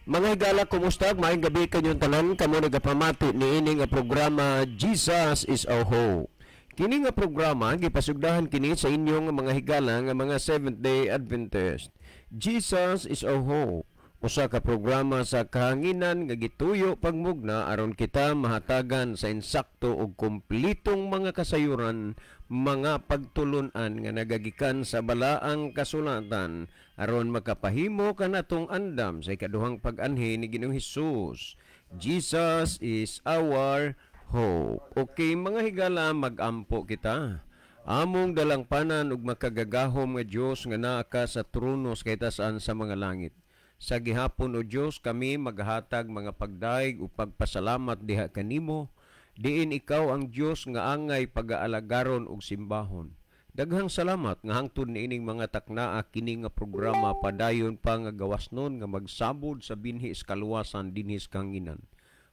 Mga higala, kumusta? Maayong gabi kanyong tanan, kamo nagapamati niini nga programa, Jesus is Our Hope. Kini nga programa gipasugdahan kini sa inyong mga higala nga mga Seventh-day Adventist. Jesus is Our Hope. Usa ka programa sa kahanginan nga gituyo pagmugna aron kita mahatagan sa insakto ug kumplitong mga kasayuran, mga pagtulunan nga nagagikan sa balaang kasulatan aron makapahimo kanatong andam sa ikaduhang pag-anhi ni Ginoong Hesus. Jesus is our hope. Okay, mga higala, magampo kita. Among dalangpanan ug makagagahom nga Dios nga naa ka sa trono sa kahitasan sa mga langit. Sa gihapon, o Dios, kami maghatag mga pagdaig ug pagpasalamat diha kanimo, diin ikaw ang Dios nga angay pagaalagaron ug simbahon. Daghang salamat nga hangtod niining mga taknaa kini nga programa padayon pa nga gawasnon nga magsabod sa binhi sa kaluwasan dinhi sa kahanginan.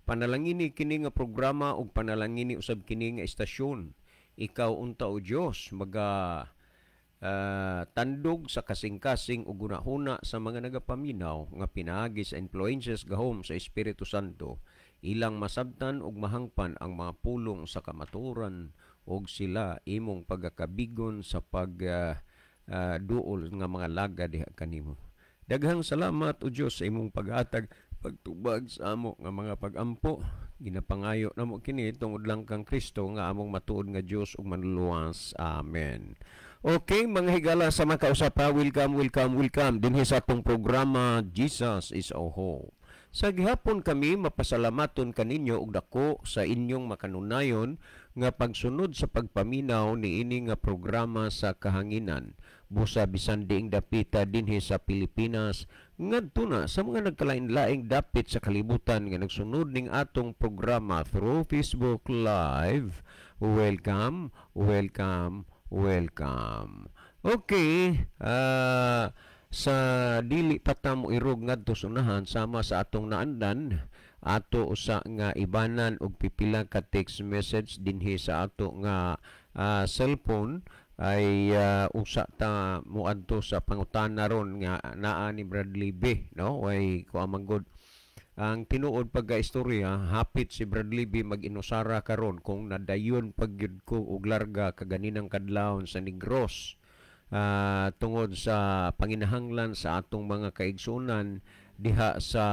Panalangini kini nga programa ug panalangini usab kini nga istasyon. Ikaw unta, o Dios, maga tandog sa kasing-kasing ug hunahuna sa mga nagapaminaw nga pinaagi sa influences gahom sa Espiritu Santo ilang masabtan ug mahangpan ang mga pulong sa kamatuoran ug sila imong pagakabigon sa pag duol nga mga laga diha kanimo. Daghang salamat, o Dios, sa imong paghatag pagtubag sa amo nga mga pagampo. Ginapangayo namo kini tungod lang kang Kristo nga among matuod nga Dios ug manluluwas. Amen. Okay, mga higala sa makausapa, welcome, welcome, welcome dinhi sa atong programa, Jesus is Our Hope. Sa gihapon kami mapasalamaton kaninyo og dako sa inyong makanunayon nga pagsunod sa pagpaminaw niini nga programa sa kahanginan. Busa bisan diing dapita dinhi sa Pilipinas ngadto na sa mga nagkalain-laing dapit sa kalibutan nga nagsunod ning atong programa through Facebook Live. Welcome, welcome, welcome. Okay, sa dili pa ta mo irog ngadto sa unahan, sama sa atong naandan, ato usa nga ibanan og pipila ka text message dinhi sa ato nga cellphone ay usa ta moadto sa pangutana ron nga naa ni Bradley B, no? Way kuan man gud ang tinuod pagka-istorya, hapit si Bradley B mag-inusara karon kung nadayon pag gyud ko og larga kaganinang kadlawon sa Negros tungod sa panginahanglan sa atong mga kaigsunan diha sa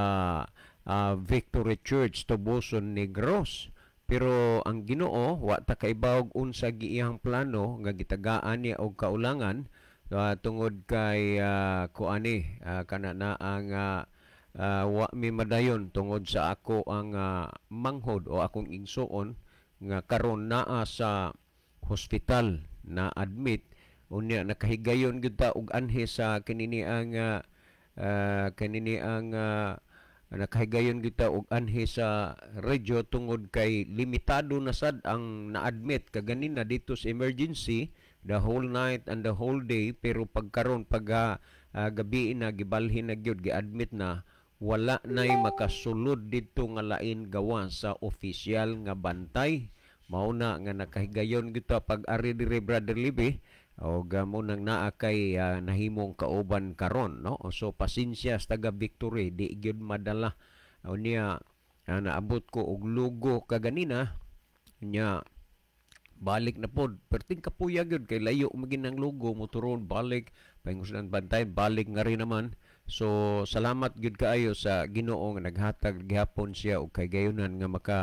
Victory Church, Tuboson, Negros. Pero ang Ginoo, wa ta kaibawog unsa giiyang plano nga gitagaan niya og kaulangan tungod kay kuani kana na ang wa mi madayon tungod sa ako ang manghod o akong igsuon nga karon naa sa hospital na admit. Unya nakahigayon gyud ta og anhi sa kinini ang kanini ang nakahigayon gyud ta og anhi sa radyo tungod kay limitado na sad ang na-admit kaganina dito sa emergency the whole night and the whole day. Pero pagkaron pag gabi na, gibalhin na gyud, gi-admit na, wala nay makasulod didto nga lain gawa sa opisyal nga bantay. Mao na nga nakahigayon gyud ta pag ari diri, Brother Libby, og mo nang naa kay nahimong kauban karon, no? So pasensya sa taga Victory, di gyud madala. Unya naabot ko og Lugo kaganina, nya balik na pod, perting kapuya gyud kay layo magin ang Lugo, motoron balik, paingos bantay, balik nga rin naman. So salamat gyud kaayo sa Ginoo nga naghatag gihapon siya og kahigayonan nga maka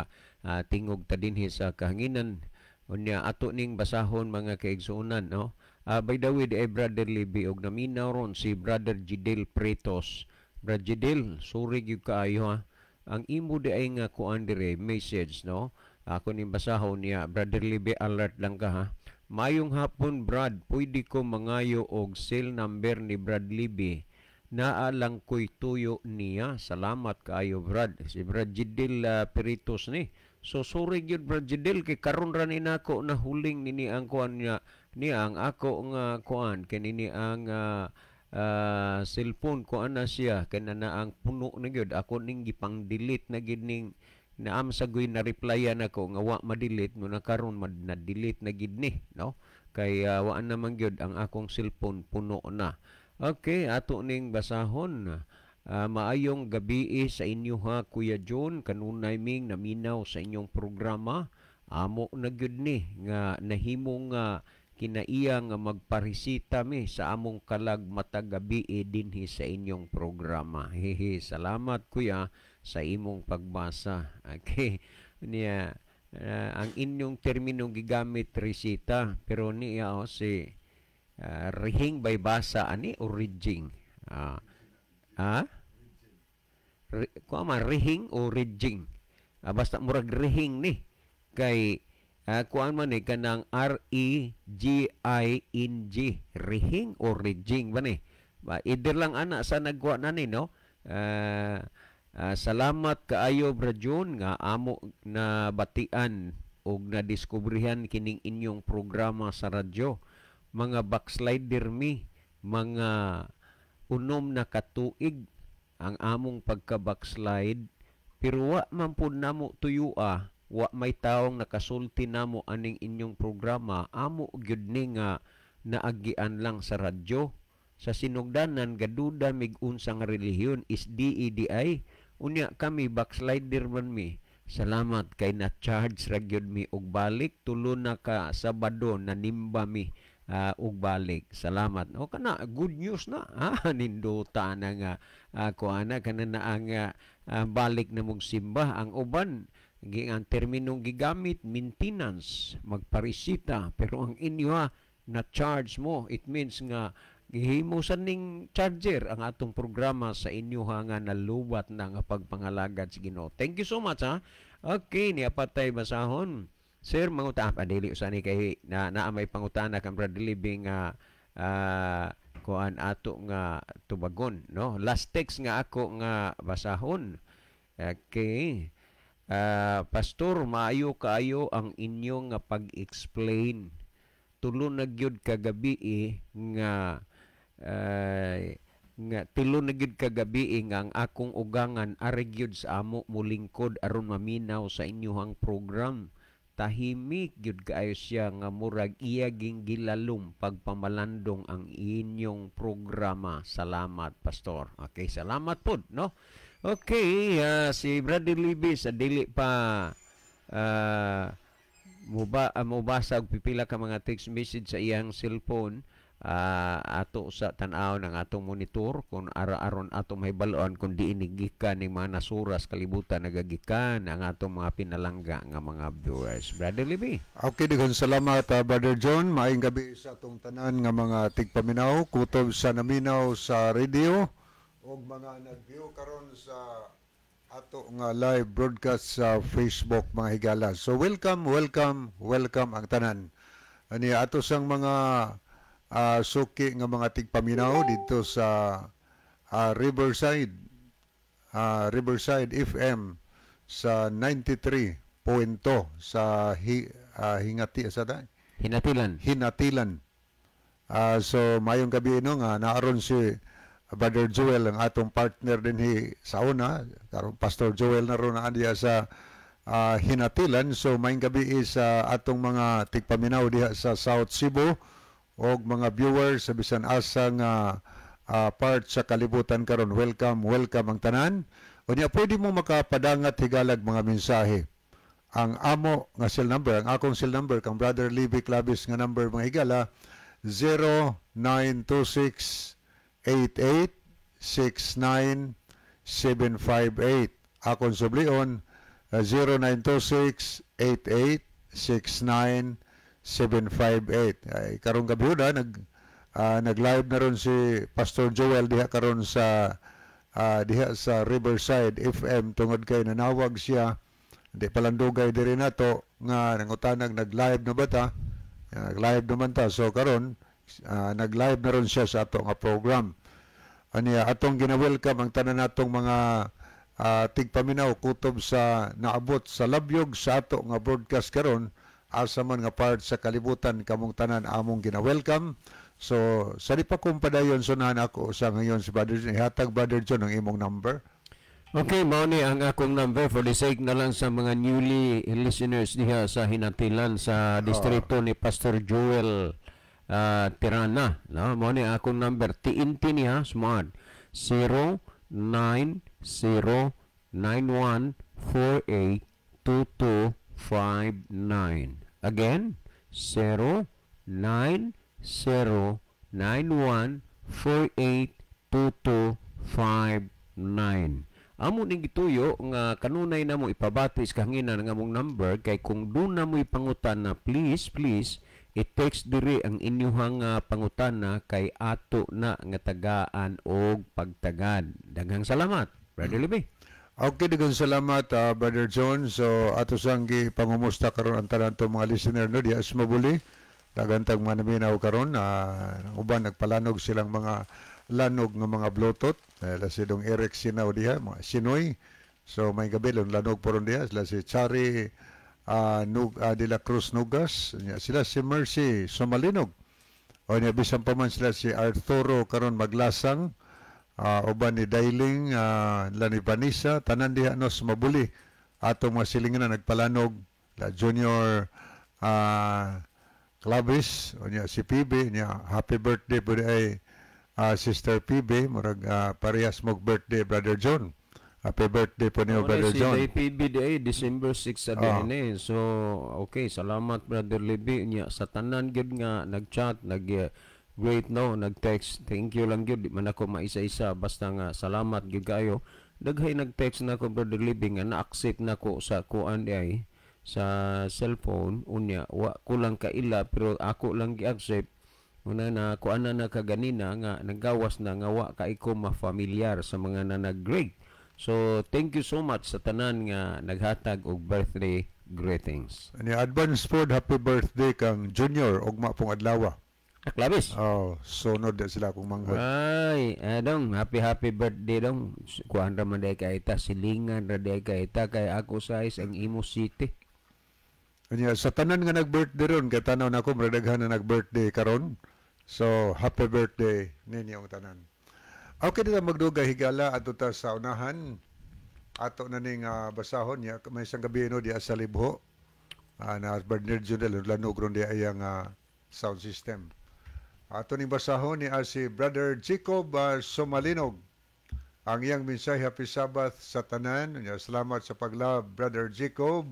tingog ta dinhi sa kahanginan. Unya ato ning basahon, mga kaigsuonan, no? By the way, di ay Brother Libby, og naminaw ron si Brother Jidel Pretos. Brother Jidel, sorry gyud kaayo ha. Ang imo di ay nga kuan dire message, no? Ako ning basahon niya, Brother Libby, alert lang ka ha. "Mayong hapon, Brad, pwede ko mangayo og cell number ni Brad Libby? Naa lang ko'y tuyo niya. Salamat kaayo, Brad." Si Brad Jidel Peritos ni. So sorry gyud, Brad Jidel, kay karon ra ni nako na huling nini ang kuan niya, niya ang ako nga kuan kay nini ang cellphone ko ana siya kay na ang puno na gyud, ako ning gipang-delete na gyud ning naam sa guy na replyan ako nga wa ma-delete mo na karon na-delete na gid ni, no? Kay wa naman gyud ang akong cellphone, puno na. Okay, ato ning basahon. Maayong gabi sa inyo ha, Kuya John, kanunay ming naminaw sa inyong programa. Amo na gyud ni nga nahimo nga kinaiya nga magparisita mi sa among kalag matag gabi dinhi sa inyong programa. Hehe, salamat, kuya, sa imong pagbasa. Okay. Niya ang inyong terminong gigamit resita, pero niya, oh, si rihing bay basa ani o ridging? Ah? Ah? Kuha man, rihing o ridging? Basta murag rihing ni kay kuan man ni kanang R E G I N G, rihing o ridging ba ni ba, either lang ana sa nagwa na ni, no? Salamat kaayo, Bra John, nga amo na batian og nadiskubrihan kining inyong programa sa radyo. Mga backslider mi, mga 6 na katuig ang among pagka-backslide, pero wa man pud namo tuyua, wa may taong nakasulti namo aning inyong programa. Amo gyud ni nga naagian lang sa radyo. Sa sinugdanan gaduda mig unsa nga relihiyon is DEDI. Unya kami backslider man mi. Salamat kay na charge ra gyud mi og balik. 3 na ka Sabado nanimba mi og balik. Salamat. O kana good news na. Nindota na nga kuana kana na ang balik na mong simba. Ang uban ang terminong gigamit maintenance, magparisita, pero ang inyo ha, na charge mo, it means nga gihimo sa ning charger ang atong programa sa inyo ha, nga nalubat na nga pagpangalagad sa Ginoo. Thank you so much ha. Okay, niya patay basahon. Sir, manguta pa dili usa ni kay na naa may pangutana kang Brother Living nga kuan ato nga tubagon, no? Last text nga ako nga basahon. Okay. Pastor, maayo kaayo ang inyong nga pag-explain. 3 na gyud kagabi nga nga 3 na gyud kagabi nga ang akong ugangan ari gyud sa amo mulingkod aron maminaw sa inyong program. Tahimik gyud kaayo siya nga murag iya ging gilalom pagpamalandong ang inyong programa. Salamat, Pastor. Okay, salamat pod, no? Okay, si Brother Libby sa dili pa mubasa og pipila ka mga text message sa iyang cellphone, ato sa tan-aw ng atong monitor kung ara-aron ato mahibaloan kung diin gikan ning mga nasuras kalibutan nagagikan ang atong mga pinalangga nga mga viewers. Brother Libby. Okay, daghang salamat, Brother John. Maayong gabi sa atong tanan nga mga tigpaminaw, kutob sa naminaw sa radio ug mga nag-view karon sa ato nga live broadcast sa Facebook, mga higala. So welcome, welcome, welcome ang tanan. Ani ato sang mga suki nga mga tigpaminaw dito sa Riverside FM sa 93.2 sa hingati sa da? Hinatilan. Hinatilan. So mayong gabi no nga naaron si Brother Joel, ang atong partner dinhi sa una karon, Pastor Joel na ron diha sa Hinatilan. So mayong gabi sa atong mga tigpaminaw diha sa South Cebu og mga viewers sa bisan asa nga part sa kalibutan karon. Welcome, welcome ang tanan. Unya pwede mo makapadangat, higalag, mga mensahe. Ang amo nga cell number, ang akong cell number, kang Brother Libby Clavis nga number, mga higala, 0926 88 69 758. Akong sublion, 0926 88 69 758. Ay karong gabi na nag-live na ron si Pastor Joel diha karon sa diha sa Riverside FM tungod kay nanawag siya di palandugay diri nato nga nangutanag nag-live na ba ta. Nag-live naman ta, so karon nag-live na ron siya sa ato nga program. Aniya atong gina-welcome ang tanan natong mga tigpaminaw kutob sa naabot sa labyog sa ato nga broadcast karon, asa man nga part sa kalibutan kamong tanan among gina-welcome. So sa di pa kung padayon, sunahan ako sa ngayon si Brother John. Ihatag, Brother John, ang imong number. Okay, mao ni ang akong number for the sake na lang sa mga newly listeners diha sa Hinatilan sa distrito ni Pastor Joel Tirana. No, mao ni akong number TNT niya, Smart. 09 09091482259. Again, 09091482259. Amo ning gituyo nga kanunay namo ipabati sa kahanginan nga among number kay kung duna mo'y pangutana, please, please i-text diri ang inyuhang pangutana kay ato na nga tagaan og pagtagad. Daghang salamat, Brother Libby. Okay, daghang salamat, Brother John. So ato sang gipangumusta karon ang tanan to mga listener, no, diha sa Mabuli. Daghan tag mga naminaw karon, ang uban nagpalanog silang mga lanog nga mga Bluetooth. La si Dong Eric Sinaw diha, mga Sinoy. So may gabi lanog po ron diha sila si Chari Nug, de la Cruz Nugas, nya sila si Mercy Sumalinog. O niya bisan pa man sila si Arturo karon maglasang, uban ni Dailing, la ni Vanessa, tanan diha, no, sa Mabuli. Atong mga silingan na nagpalanog, la Junior Clavis, o niya si PB, niya happy birthday po ay Sister PB, murag parehas mog birthday, Brother John. Happy birthday po niyo, Brother si John. Si PB day December 6 sa oh. Eh. So okay, salamat, Brother Libby, niya sa tanan gyud nga nag-chat, nag great, no, nag-text. Thank you lang gyud, di man ako maisa-isa basta nga salamat gyud kayo. Daghay nag-text na ako, Brother Libby, nga na-accept nako sa kuan ay sa cellphone, unya wa ko lang kaila pero ako lang gi-accept. Una na kuan na kaganina nga nagawas na nga wa kay ko ma-familiar sa mga na nag-greet. So thank you so much sa tanan nga naghatag og birthday greetings. Ani advance po happy birthday kang Junior ugma pong adlaw. Klabis. Oh, sunod na sila kung manghod. Ay, dong, happy happy birthday, dong. Kuan ra man day kay ta, silingan ra day kay ta kay ako size ang imo city. Anya sa tanan nga nag-birthday ron kay tanaw nako daghan na nag-birthday karon. So happy birthday ninyo ang tanan. Okay dito magdugay, higala, adto ta sa unahan. Ato na ning basahon niya may isang gabi, no, diya sa Libho. Na Bernard Junel lanog ron diya iyang sound system. Ato ning basahon ni si Brother Jacob Somalinog. Ang iyang mensahe, happy Sabbath sa tanan. Nya, salamat sa paglove, Brother Jacob.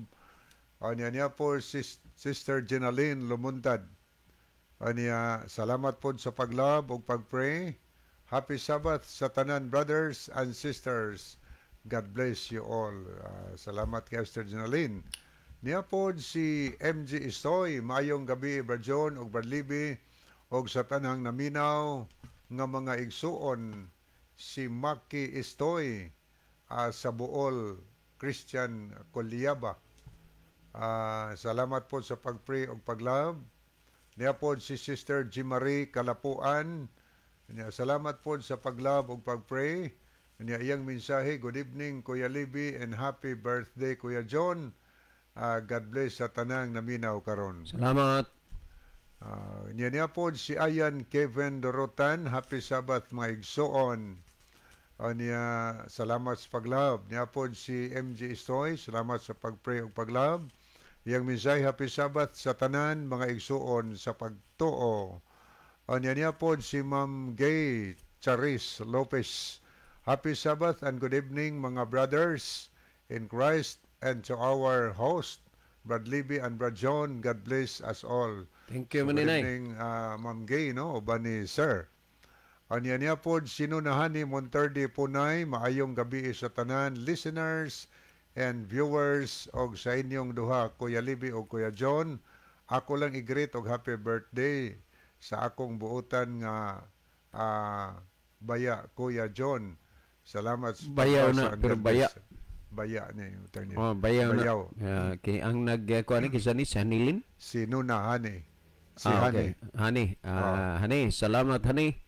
Anya niya po si Sister Jenaline Lumuntad. Anya, salamat po sa paglove ug pagpray. Happy Sabbath sa tanan, brothers and sisters. God bless you all. Salamat kay Sister Jenaline. Niya po si MG Istoy, maayong gabi, Brad John ug Brad Libby ug sa tanang naminaw nga mga igsuon, si Maki Istoy sa Buol, Christian Coliaba. Salamat po sa pag-pray ug paglove. Niya po si Sister G. Marie Kalapuan. Niya, salamat po sa paglove ug pag-pray. Niya iyang mensahe, good evening, Kuya Libby, and happy birthday, Kuya John. God bless sa tanang naminaw karon. Salamat. Niya niya po si Ayan Kevin Dorotan, happy Sabbath, mga igsuon. Niya, salamat sa paglove. Niya po si MG Istoy, salamat sa pagpray ug paglove. Iyang mensahe, happy Sabbath sa tanan mga igsuon sa pagtuo. Niya niya po si Ma'am Gay Charis Lopez. Happy Sabbath and good evening, mga brothers in Christ, and to our host, Brad Libby and Brad John. God bless us all. Thank you, So, good Maninay. evening, Ma'am Gay, no? Uban ni Sir. Anya niya po, sinunahani Monterde Punay, maayong gabi sa tanan, listeners and viewers, og sa inyong duha, Kuya Libby o Kuya John. Ako lang i-greet og happy birthday sa akong buutan nga baya, Kuya John. Salamat sa Bayaw pagpasa na, and pero God baya. bless. Baya ni yung term niya. Oh, bayaw na. Bayaw. Kay ang nag kuan ni kisa ni Sanilin? Si Nuna Hani. Si Ah, Hani. okay. Hani, Hani, salamat, Hani.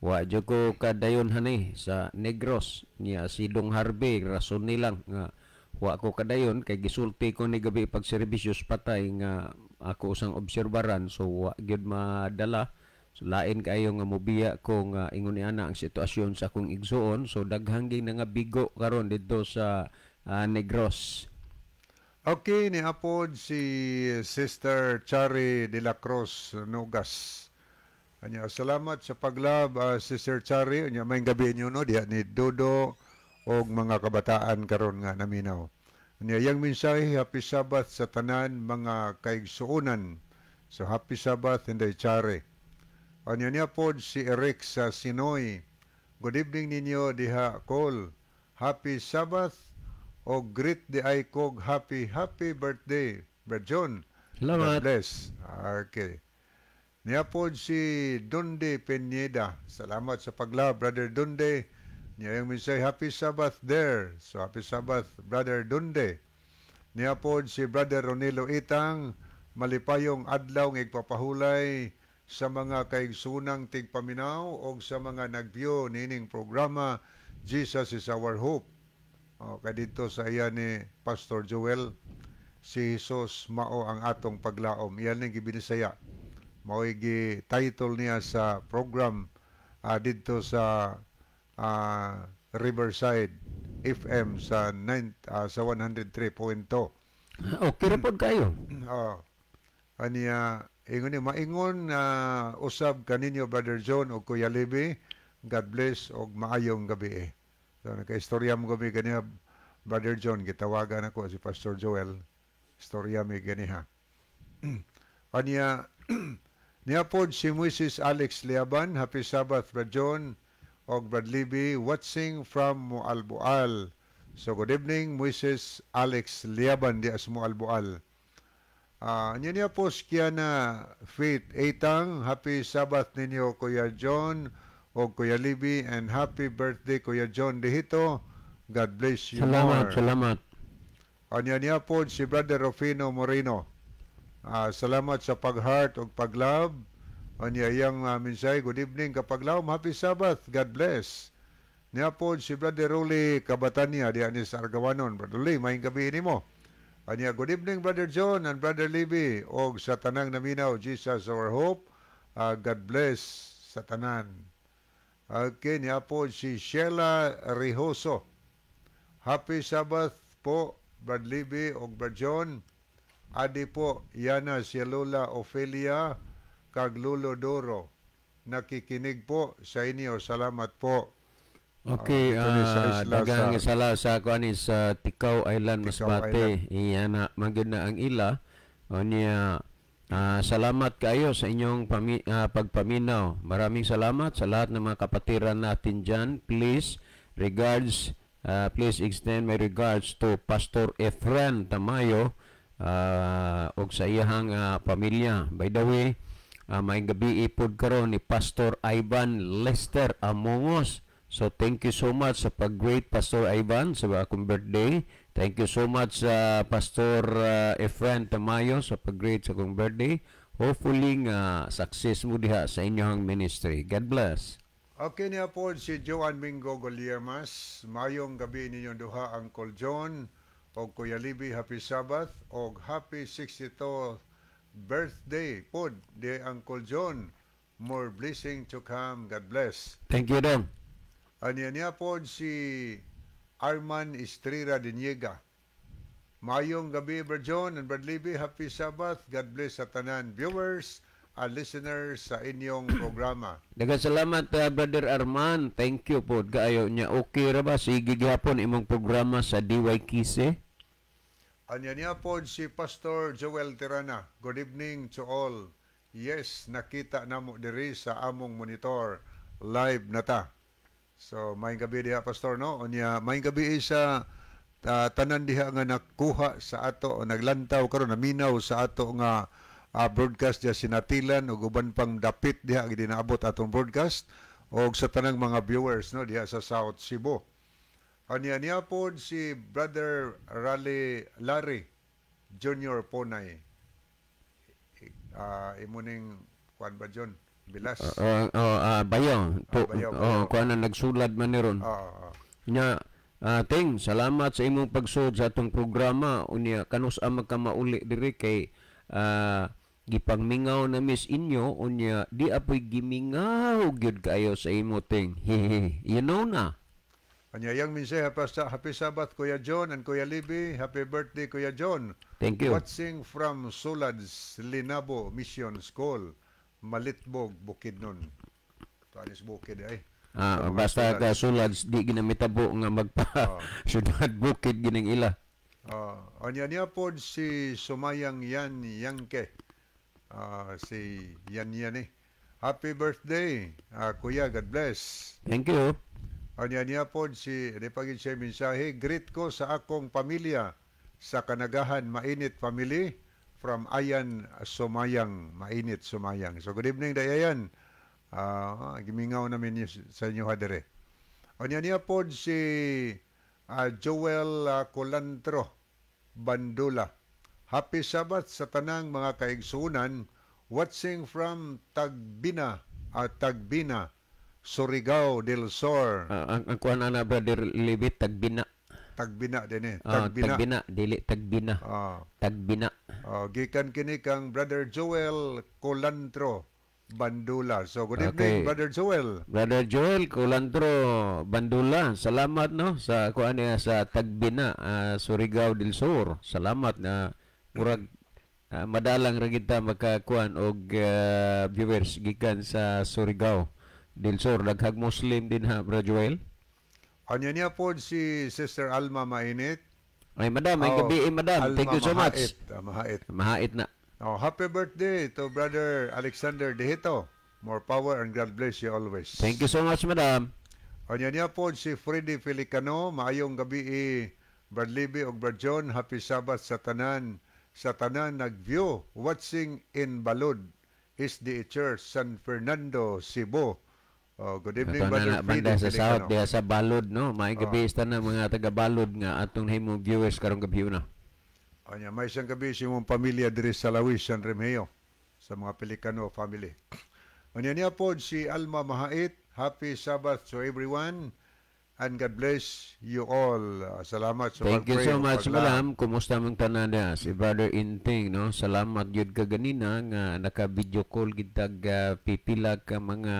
Wa jud ko kadayon, Hani, sa Negros niya si Dong Harvey rason nilang nga wa ko kadayon kay gisulti ko ni gabi pag serbisyo sa patay nga ako usang obserbaran, so wa gyud madala. So lain kaayo nga mobiya ko nga ingon ni ana ang sitwasyon sa akong igsuon, so daghang gyud nga bigo karon didto sa Negros. Okay, ni apod si Sister Chari de la Cruz Nugas. Anya, salamat sa pag-love, Sister Chari. Anya, maayong gabi inyo, no, diha ni Dodo og mga kabataan karon nga naminaw. Anya, yang mensahe, happy Sabbath sa tanan mga kaigsuonan. So happy Sabbath, Inday Chari. Anya niya pod si Eric sa Sinoy. Good evening ninyo diha call. Happy Sabbath o greet diay kog happy happy birthday, Brad John. Salamat. God bless. Okay. Niya pod si Dunde Peñeda. Salamat sa pag-love, Brother Dunde. Niya yung mensahe, happy Sabbath there. So, happy Sabbath, Brother Dunde. Niya pod si Brother Ronilo Itang, malipayong adlaw ng igpapahulay sa mga kaigsunang tigpaminaw o sa mga nag-view nining programa Jesus is Our Hope. O, kay dito sa iya ni Pastor Joel, si Jesus mao ang atong paglaom. Iyan ning gibinisaya. Mao'y gi-title niya sa program didto sa Riverside FM sa 9 sa 103.2. Okay ra pod kayo. Oh. Aniya ingon ni maingon na usab kaninyo, Brother John o Kuya Libby. God bless og maayong gabi eh. So nakaistorya mo gabi ganiha, Brother John, gitawagan ako si Pastor Joel. Istorya mi ganiha. Aniya niya pod si Mrs. Alex Liaban, happy Sabbath, Brad John og Brad Libby, watching from Moalboal. So good evening, Mrs. Alex Liaban di sa Moalboal. Niya niya po si Kiana Faith Etang, happy Sabbath ninyo, Kuya John o Kuya Libby, and happy birthday, Kuya John Dihito. God bless you Salamat, more. Salamat. Anya niya po si Brother Rufino Moreno. Salamat sa pag-heart o pag-love. Anya iyang mensahe, good evening kapaglaom, happy Sabbath, God bless. Niya po si Brother Ruli Kabatanya, diyan ni sa Argawanon. Brother Ruli, maayong gabi nimo. Anya, good evening, Brother John and Brother Libby og sa tanang naminaw, Jesus Our Hope. God bless sa tanan. Okay, niya po si Sheila Rihoso. Happy Sabbath po, Brad Libby og Brad John. Adi po, yana si Lola Ophelia kag Lolo Doro. Nakikinig po sa inyo. Salamat po. Okay, Ito ni sa isla daghang sala sa kuan sa Ticao Island, Ticao. Masbate. Iya na magyud na ang ila. O niya, salamat kayo sa inyong pagpaminaw. Maraming salamat sa lahat ng mga kapatiran natin diyan. Please regards please extend my regards to Pastor Efren Tamayo ug sa iyahang pamilya. By the way, may gabi ipod karon ni Pastor Ivan Lester Amongos. So thank you so much sa pag-greet, Pastor Ivan, sa akong birthday. Thank you so much sa Pastor Efren Tamayo sa pag-greet sa akong birthday. Hopefully nga success mo diha sa inyong ministry. God bless. Okay niya po si Joan Mingo Goliermas. Mayong gabi ninyong duha, Uncle John og Kuya Libby. Happy Sabbath og happy 62 birthday pod di Uncle John. More blessing to come. God bless. Thank you, Dong. Anya niya po si Arman Estrera Diniega. Mayong gabi, Brad John and Brad Libby. Happy Sabbath. God bless sa tanan viewers and listeners sa inyong programa. Daghang salamat, Brother Arman. Thank you po kaayo niya. Okay ra ba sige gihapon imong programa sa DYKC? Anya niya po si Pastor Joel Tirana. Good evening to all. Yes, nakita namo diri sa among monitor. Live na ta. So, maayong gabi diha, Pastor, no? Unya, maayong gabi sa tanan diha nga nakuha sa ato o naglantaw karon, naminaw sa ato nga broadcast diha sinatilan ug uban pang dapit diha nga naabot atong broadcast og sa tanang mga viewers, no, diha sa South Cebu. Anya niya po si Brother Rally Larry Junior Ponay. Imo ning kuan ba, John? Bilas. Oh, bayo. Po, Ah, bayaw, oh, bayaw. Kuan na nagsulad man ni ron. Nya, Ting, salamat sa imong pagsud sa atong programa. Unya kanus ama ka mauli diri kay gipangmingaw na miss inyo, unya di apoy gimingaw gyud kaayo sa imo, Ting. You know na. Anya yang mensahe, happy Sabbath, Kuya John and Kuya Libby. Happy birthday, Kuya John. Thank you. Watching from Sulads Linabo Mission School. Malitbog, Bukidnon. Tuanis bukid ay. Ah, Sa mga basta sulads. Ka sulads di ginamitabo nga magpa syudad bukid gining ila. Anya niya pod si Sumayang Yan Yangke. Si Yan Yan eh. Happy birthday, Kuya. God bless. Thank you. Anya niya pod si, di pagid siya mensahe, "Greet ko sa akong pamilya sa Kanagahan, Mainit family from Ayan Sumayang, Mainit Sumayang." So good evening, Dayayan. Gimingaw namin sa inyo hadere. Anya niya pod si Joel Colantro Bandula. "Happy Sabbath sa tanang mga kaigsunan watching from Tagbina at Tagbina, Surigao del Sur." Ah, ang kuan ana, Brother Libit, Tagbina. Tagbina din eh. Ah, Tagbina. Tagbina, dili Tagbina. Tagbina. Gikan kini kang Brother Joel Colantro Bandula. So good evening, Brother Joel. Brother Joel Colantro Bandula, salamat no sa kuan niya sa Tagbina, Surigao del Sur. Salamat na murag madalang ra kita makakuan og viewers gikan sa Surigao del Sur. Daghang Muslim din ha, Brother Joel. Anya niya po si Sister Alma Mainit. Ay, madam, may Oh, gabi eh, madam. Alma Thank you so much. Mahait. Mahait. Mahait na. Oh, happy birthday to Brother Alexander Dehito. More power and God bless you always. Thank you so much, madam. Anya niya po si Freddy Felicano, "Maayong gabi eh, Brad Libby ug Brad John, happy Sabbath sa tanan nag-view watching in Balud, SDA Church, San Fernando, Cebu." Oh, good evening, Ato na Brother na Freddy banda sa South Felicano. Diha sa Balod no. Maayong gabi sa tanan mga taga Balod nga atong nahimong viewers karong gabi na. Anya, may isang gabi sa imong pamilya diri sa Lawis, San Remigio, sa mga Pelicano family. Anya niya po si Alma Mahait, "Happy Sabbath to everyone and God bless you all." Salamat sa Thank you pag-pray so ug much, paglaom. Madam. Kumusta mong tanan diha? Si Brother Inting, no? Salamat gyud ka ganina nga naka-video call gitag pipila ka mga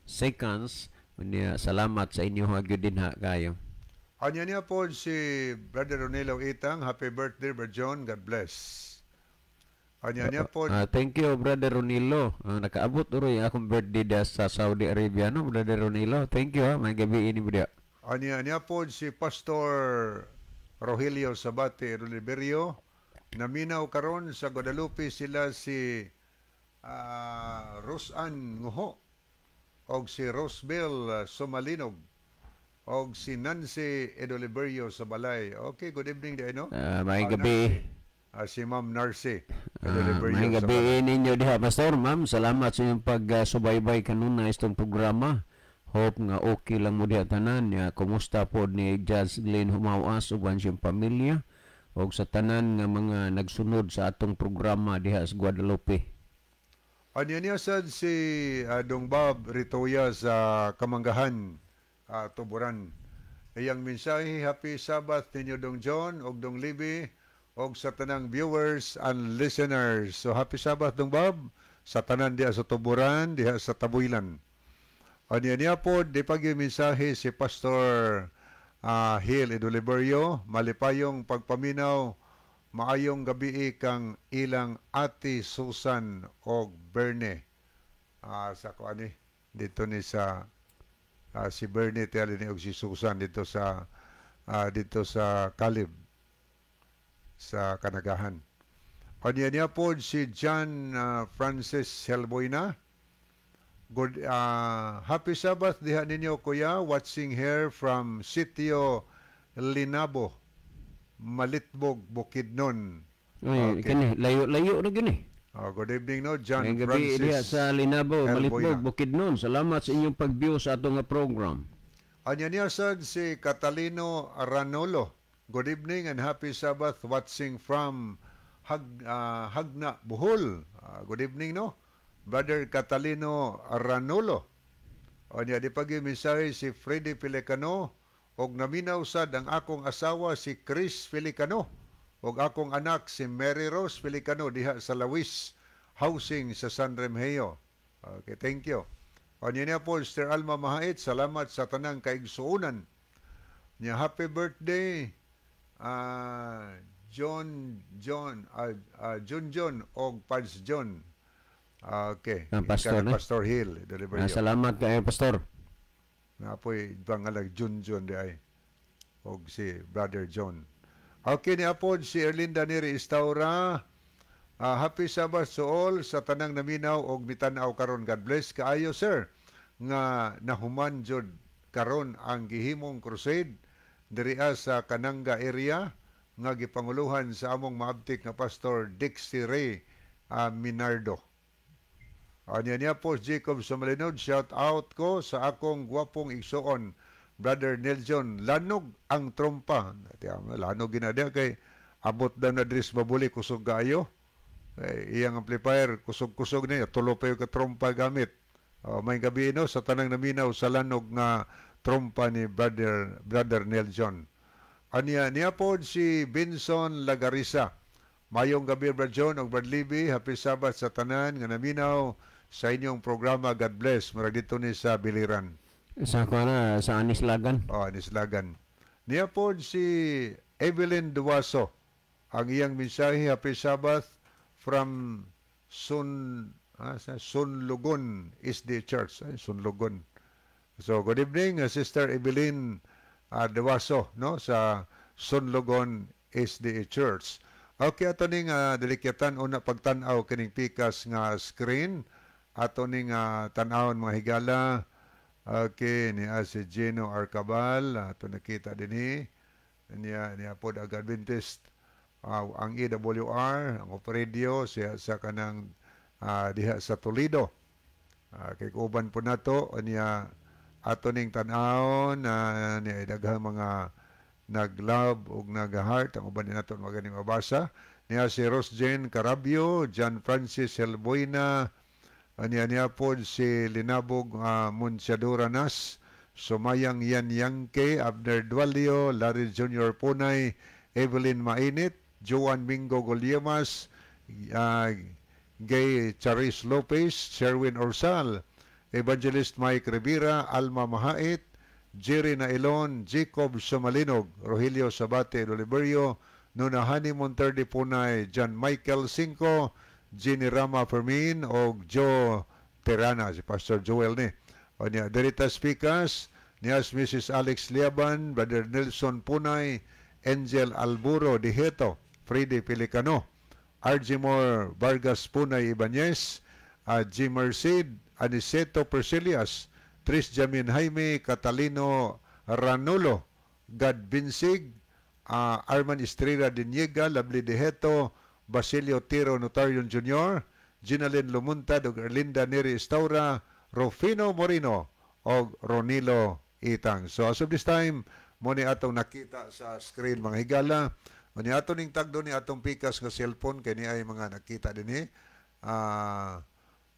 seconds. Unya, salamat sa inyo ha gyud din ha kayo. Anya niya po si Brother Ronelo Itang, "Happy birthday, Brother John, God bless." Anya niya po, Thank you, Brother Ronilo. Nakaabot uroy akong birthday da sa Saudi Arabia, no, Brother Ronilo. Thank you ha. May gabi ini mo diha. Anya niya po si Pastor Rogelio Sabate Oliverio, naminaw karon sa Guadalupe sila si Rosan Nguho og si Rosebel Sumalinog og si Nancy Edoliverio sa balay. Okay, good evening di no? May gabi. Nancy. Si Ma'am Narcy Edoliverio May sa gabi balay. Ninyo diha, Pastor, Ma'am. Salamat sa inyong pagsubaybay kanunay itong programa. Hope nga okay lang mo diha tanan. Ya, kumusta po ni Judge Glenn Humawas ug ang siyang pamilya og sa tanan nga mga nagsunod sa atong programa diha sa Guadalupe. Anya niya sad si Dong Bob Ritoya sa Kamanggahan, Tuburan. Iyang mensahe, "Happy Sabbath ninyo Dong John og Dong Libby og sa tanang viewers and listeners." So happy Sabbath, Dong Bob, sa tanan diha sa Tuburan, diha sa Tabuilan. Anya niya po, di pag mensahe si Pastor Hill Edoliverio, malipayong pagpaminaw, maayong gabi kang ilang Ate Susan og Berne. Sa kuan ni dito ni sa si Bernie tiyali ni og si Susan dito sa Calib sa Kanagahan. Anya niya po si John Francis Helboyna. "Good happy Sabbath diha ninyo kuya, watching here from Sitio Linabo, Malitbog, Bukidnon." Ay, Okay. kani layo-layo na gini. Oh, good evening no, John May gabi diha Francis sa Linabo, Helboyna. Malitbog, Bukidnon. Salamat sa inyong pag-view sa atong nga program. Anya niya sad si Catalino Ranolo. "Good evening and happy Sabbath, watching from Hagna, Bohol." Good evening no, Brother Catalino Ranolo. Anya di pag mensahe si Freddy Pelicano og naminaw sad ang akong asawa si Chris Felicano og akong anak si Mary Rose Felicano diha sa Lawis Housing sa San Remigio. Okay, thank you. Anya niya po, Sister Alma Mahait, salamat sa tanang kaigsuonan. Nya happy birthday John John John John og Pads John. Okay. Ah, pastor, Gikan ni eh? Pastor Hill Deliverio. Salamat kaayo, Pastor. Napoy pangalag Junjun di ay og si Brother John. Okay, ni apod si Erlinda Neri Istaura. Happy Sabbath to all sa tanang naminaw og mitan-aw karon. God bless kaayo, sir, nga nahuman jud karon ang gihimong crusade diriha sa Kananga area nga gipanguluhan sa among maabtik nga Pastor Dixie Ray Minardo. Anya niya po Jacob Sumalinod, shout out ko sa akong gwapong igsuon, Brother Nelson, lanog ang trompa. Lanog ginadya kay abot daw na dris mabuli, kusog kaayo. Eh, iyang amplifier, kusog-kusog niya, tulo pa yung ka trompa gamit. May gabi no, sa tanang naminaw sa lanog nga trompa ni Brother Nelson. Anya niya po si Vinson Lagarisa. Mayong gabi, Brad John ug Brad Libby, happy Sabbath sa tanan nga naminaw sa inyong programa. God bless. Murag dito ni sa Biliran. Sa kuan na, sa Anislagan. Oh, Anislagan. Niya po si Evelyn Duaso. Ang iyang mensahe, happy Sabbath from sa Sunlugon SDA Church. Ay, Sunlugon. So, good evening, Sister Evelyn Duaso, no, sa Sunlugon SDA Church. Okay, ato ning dilikyatan una pagtan-aw kining pikas nga screen. Ato ning tan-awon, mga higala. Okay, niya si Gino Arcabal, ato nakita dinhi. Niya niya pod ang Adventist, ang EWR, ang Operadio siya sa kanang diha sa Toledo. Kay uban po nato niya ato ning tan-awon niya daghang mga nag-love ug nag-heart ang uban ni nato magani mabasa. Niya si Rose Jane Carabio, John Francis Helboina, niya niya pod si Linabog Monsiadora Nas, Sumayang Yan Yangke, Abner Dualio, Larry Jr. Punay, Evelyn Mainit, Joan Mingo Goliemas, Gay Charis Lopez, Sherwin Orsal, Evangelist Mike Rivera, Alma Mahait, Jerry Nailon, Jacob Sumalinog, Rogelio Sabate Oliverio, Nunahani Monterde Punay, John Michael Cinco, Jenny Rama Fermin, o Joe Terana, si Pastor Joel ni. O niya, Derita Speakers, niya si Mrs. Alex Liaban, Brother Nelson Punay, Angel Alburo Diheto, Freddy Pelicano, Argimore Vargas Punay Ibanez, G. Merced, Aniceto Persilias, Tris Jamin Jaime, Catalino Ranulo, God Vinsig, Arman Estrella Diniega, Lovely Diheto, Basilio Tiro Notarion Jr., Ginalyn Lumuntad, ug Erlinda Neri Estaura, Rufino Morino, og Ronilo Itang. So as of this time, mo ni atong nakita sa screen, mga higala. Mo ni ato ning tagdo ni atong pikas nga cellphone kay ni ay mga nakita dinhi.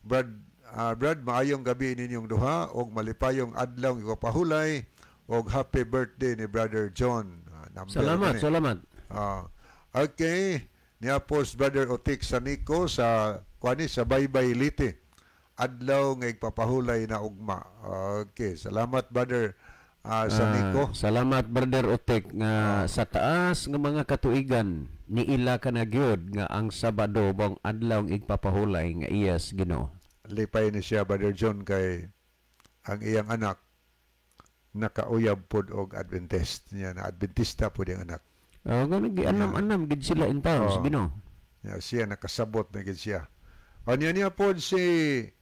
Brad, maayong gabi ninyong duha og malipayong adlaw igpapahulay og happy birthday ni Brother John. Number Salamat, ni. Salamat. Okay. Niya po si Brother Otik Sanico sa kuani sa Baybay Leyte. Adlaw nga igpapahulay na ugma. Okay, salamat, Brother Sanico. Salamat, Brother Otek, nga sa taas nga mga katuigan niila ka na gyud nga ang Sabado bang adlaw ang igpapahulay nga iyas Ginoo. Lipay ni siya, Brother John, kay ang iyang anak nakauyab pod og Adventist niya na Adventista pod iyang anak. Oh, gani gianam-anam gid sila in town sa Ginoo. Ya, siya nakasabot na gid siya. O niya pod si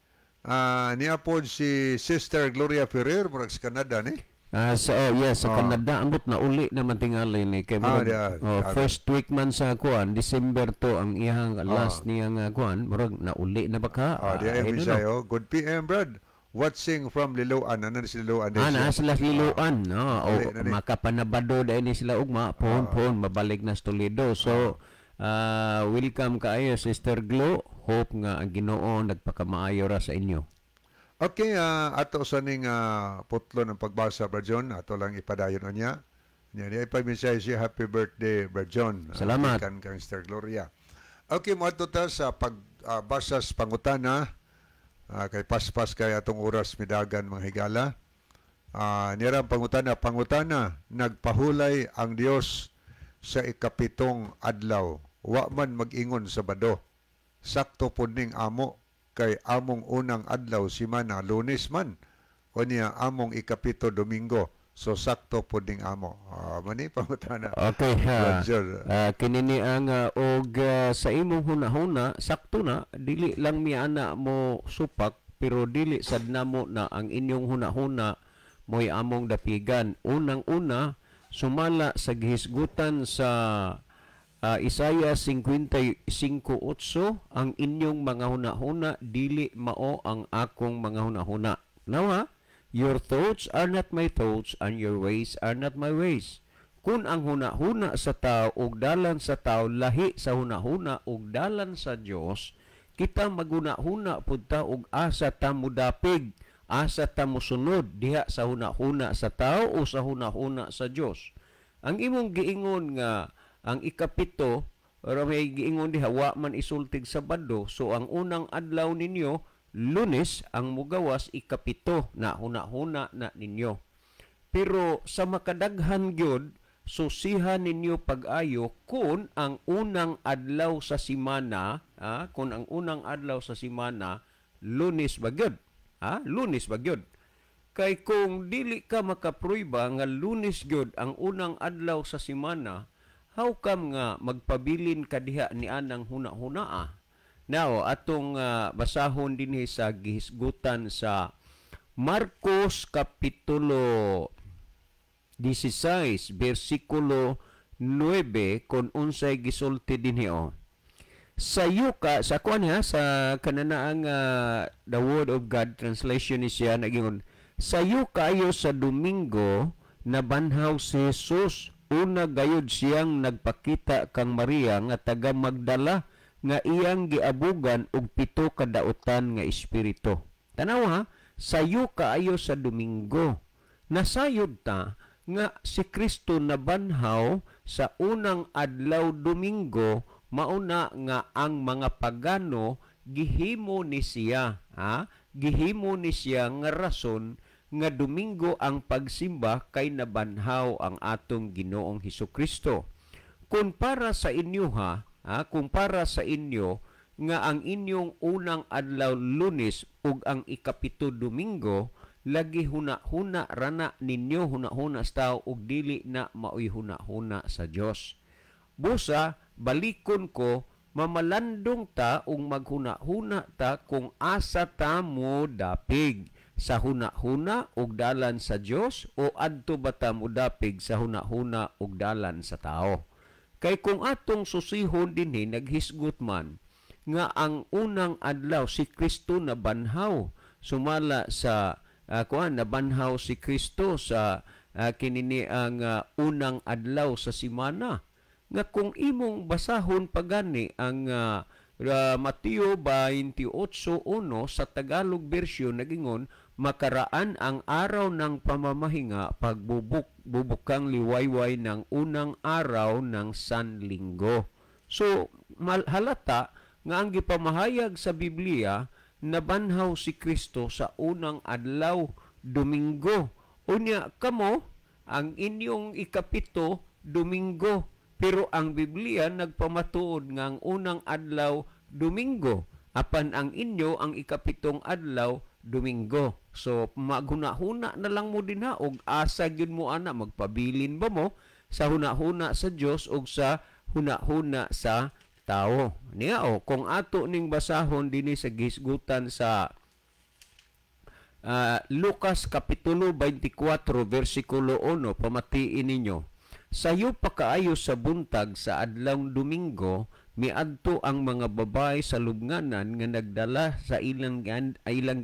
Sister Gloria Ferrer murag sa Canada ni. Sa oh, yes, sa Canada ambot na uli naman tingali ni kay murag, oh, first week man sa kuan December to ang iyang last niya nga kuan, murag nauli na ba ka? Ah, di ay I don't know. mensahe, oh. Good PM, Brad. Watching from Liloan. Ano ni si Liloan? Na sila sa Liloan, no? O, Uli na ni. Makapanabado dahil ni sila ugma, pohon pohon mabalik na sa Toledo. So, welcome kaayo, Sister Glo. Hope nga ang Ginoo nagpakamaayo ra sa inyo. Okay, ato sa ning putlo ng pagbasa, Brad John. Ato lang ipadayon niya. Niya niya ipamensahe siya, happy birthday, Brad John. Salamat. Kan kang Sister Gloria. Okay, moadto ta sa pagbasa sa pangutana. Kay paspas kay atong oras midagan, mga higala. Nira ang pangutana, pangutana, nagpahulay ang Dios sa ikapitong adlaw. Wa man mag-ingon Sabado. Sakto pud ning amo Kay among unang adlaw simana Lunes man, unya among ikapito Domingo, so sakto pod ning amo. Mani pangutana. Okay ha. Roger. Kini ni ang og sa imong hunahuna sakto na, dili lang mi ana mo supak, pero dili sad namo na ang inyong hunahuna mo'y among dapigan. Unang-una, sumala sa gihisgutan sa Isaiah 55:8, ang inyong mga hunahuna dili mao ang akong mga hunahuna. Now ha, your thoughts are not my thoughts and your ways are not my ways. Kung ang hunahuna sa tao ug dalan sa tao lahi sa hunahuna ug dalan sa Dios, kita maghunahuna pud ta og asa ta modapig, asa ta mosunod diha sa hunahuna sa tao o sa hunahuna sa Dios. Ang imong giingon nga ang 7, pero may giingon diha wa man isultig Sabado, so ang unang adlaw ninyo Lunes, ang mugawas 7 na hunahuna na ninyo. Pero sa makadaghan gyud, susihan ninyo pag-ayo kung ang unang adlaw sa simana, kung ang unang adlaw sa simana Lunes ba gyud? Ha? Lunes ba gyud? Kay kung dili ka makapruiba nga Lunes gyud ang unang adlaw sa simana, how come nga magpabilin ka diha ni anang huna-hunaa? Now, atong basahon dinhi sa gihisgutan sa Marcos Kapitulo 16, versikulo 9, kung unsay gisulti dinhi o. Sa yuka, sa kuan ha, sa kananaang The Word of God translation ni siya nagingon, sayo kaayo sa Domingo nabanhaw si Jesus, una gayud siyang nagpakita kang Maria nga taga Magdala nga iyang giabugan og 7 ka daotan nga espiritu. Tanaw ha, sayo kaayo sa Domingo. Nasayod ta nga si Kristo nabanhaw sa unang adlaw Domingo, mauna nga ang mga pagano gihimo ni siya, ha? Gihimo ni siya nga rason nga Domingo ang pagsimba kay nabanhaw ang atong Ginoong Hesukristo. Kung para sa inyo ha, kung para sa inyo nga ang inyong unang adlaw Lunes ug ang 7 Domingo, lagi huna-huna rana ninyo, huna-huna sa tao ug dili na maoy huna-huna sa Dios. Busa balikon ko, mamalandong ta ug maghuna-huna ta kung asa ta mo dapig, sa huna-huna ug dalan sa Dios o adto ba ta mo dapig sa huna-huna ug dalan sa tao. Kay kung atong susihon dinhi naghisgot man nga ang unang adlaw si Kristo nabanhaw, sumala sa kuan, nabanhaw si Kristo sa kinini ang unang adlaw sa simana, nga kung imong basahon pagani ang Mateo 28:1 sa Tagalog version nagingon, makaraan ang araw ng pamamahinga, pagbubukang liwayway ng unang araw ng Sanlinggo. So halata nga ang gipamahayag sa Biblia, nabanhaw si Kristo sa unang adlaw Domingo. Unya kamo ang inyong 7 Domingo, pero ang Biblia nagpamatuod nga ang unang adlaw Domingo, apan ang inyo ang 7 adlaw Domingo. So maghuna-huna na lang mo dinha og asa gyud mo ana, magpabilin ba mo sa huna-huna sa Dios og sa huna-huna sa tao. Niya o, kung ato ning basahon dinhi sa gihisgutan sa Lucas Kapitulo 24 versikulo 1, pamatiin ninyo. Sayo pa kaayo sa buntag sa adlawng Domingo, miadto ang mga babae sa lubnganan nga nagdala sa ilang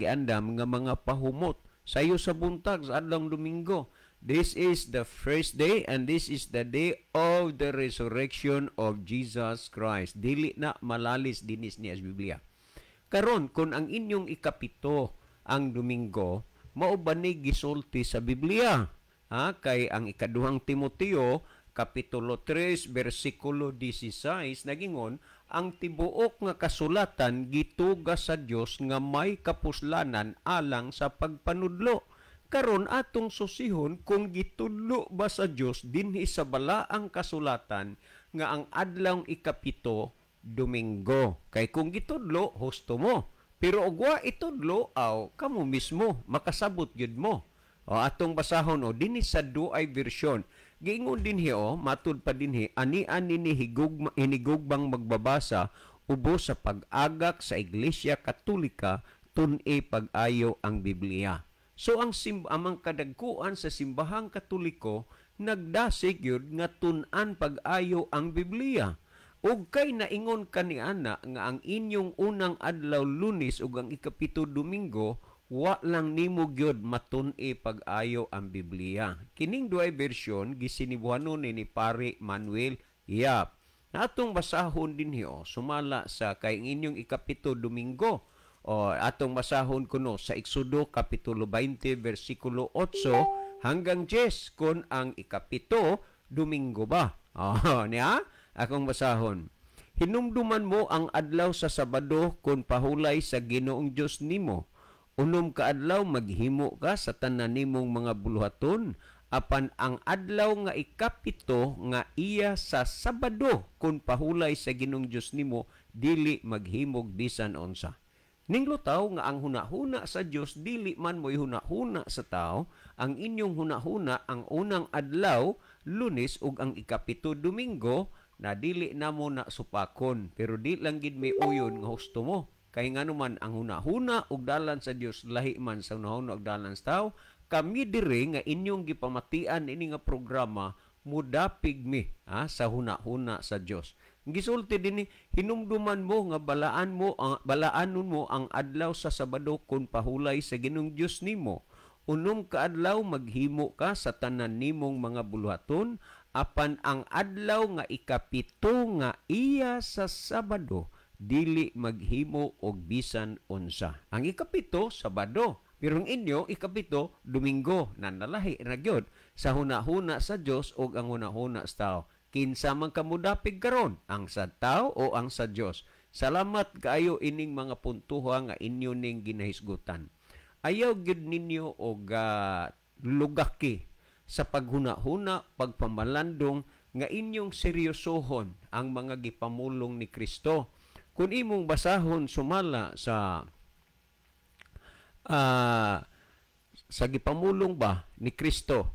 giandam nga mga pahumot. Sayo sa buntag sa adlawng Domingo. This is the first day and this is the day of the resurrection of Jesus Christ. Dili na malalis dinis niya sa Biblia. Karon, kung ang inyong 7 ang Domingo, mao ba ni gisulti sa Biblia? Ha? Kay ang ikaduhang Timoteo, Kapitulo 3, versikulo 16, nagingon, ang tibuok nga kasulatan gituga sa Dios nga may kapuslanan alang sa pagpanudlo. Karon atong susihon kung gitudlo ba sa Dios dinhi sa balaang kasulatan nga ang adlawng 7 Domingo. Kay kung gitudlo, husto mo. Pero og wa itudlo, aw kamo mismo makasabot gyud mo. O atong basahon o dinhi sa duay version. Giingon dinhi o matud pa dinhi ani-ani ni higugma hinigugmang magbabasa ubos sa pag-agak sa Iglesia Katolika tun-i pag-ayo ang Biblia. So ang amang kadagkuan sa simbahang Katoliko nagdasig yun nga tun-an pag-ayo ang Biblia. Ug kay naingon kaniana nga ang inyong unang adlaw Lunes ug ang ikapito Domingo, wa lang nimo gyud matun-i pag-ayo ang Biblia. Kining duay bersyon gisinibuhanon ni Pare Manuel Yap. Na atong basahon dinhi o sumala sa kay ang inyong ikapito Domingo. O atong basahon kuno sa Exodo kapitulo 20 versikulo 8 hanggang 10 kung ang ikapito Domingo ba. O niya akong basahon. Hinumduman mo ang adlaw sa Sabado kung pahulay sa Ginoong Dios nimo. Unom ka adlaw maghimo ka sa tanan nimong mga buluhaton, apan ang adlaw nga ikapito nga iya sa Sabado kung pahulay sa Ginoong Dios nimo, dili maghimog bisan unsa. Ninglutaw nga ang hunahuna sa Dios dili man mo'y hunahuna sa tao. Ang inyong hunahuna ang unang adlaw Lunes ug ang ikapito Domingo na dili namo na supakon, pero di lang gid may uyon nga husto mo. Kay ngano man ang hunahuna ug dalan sa Dios lahi man sa hunahuna ug dalan sa tao. Kami diri nga inyong gipamatian ini nga programa mudapig mi sa hunahuna sa Dios. Gisulti dinhi, hinumduman mo nga balaan mo ang balaanon mo ang adlaw sa Sabado kun pahulay sa Ginoong Dios nimo. Unom ka adlaw maghimo ka sa tanan nimong mga buluhaton, apan ang adlaw nga ikapito nga iya sa Sabado dili maghimo og bisan unsa. Ang ikapito Sabado, pero ang inyo ikapito Domingo, nanalahi ra gyud sa hunahuna sa Dios og ang hunahuna sa tao. Kinsa man kamudapig karon, ang sa tao o ang sa Dios? Salamat kaayo ining mga puntuha nga inyo ning ginahisgutan. Ayaw gyud ninyo og lugaki sa paghuna-huna, pagpamalandong nga inyong seryosohon ang mga gipamulong ni Kristo. Kung imong basahon sumala sa gipamulong ba ni Kristo,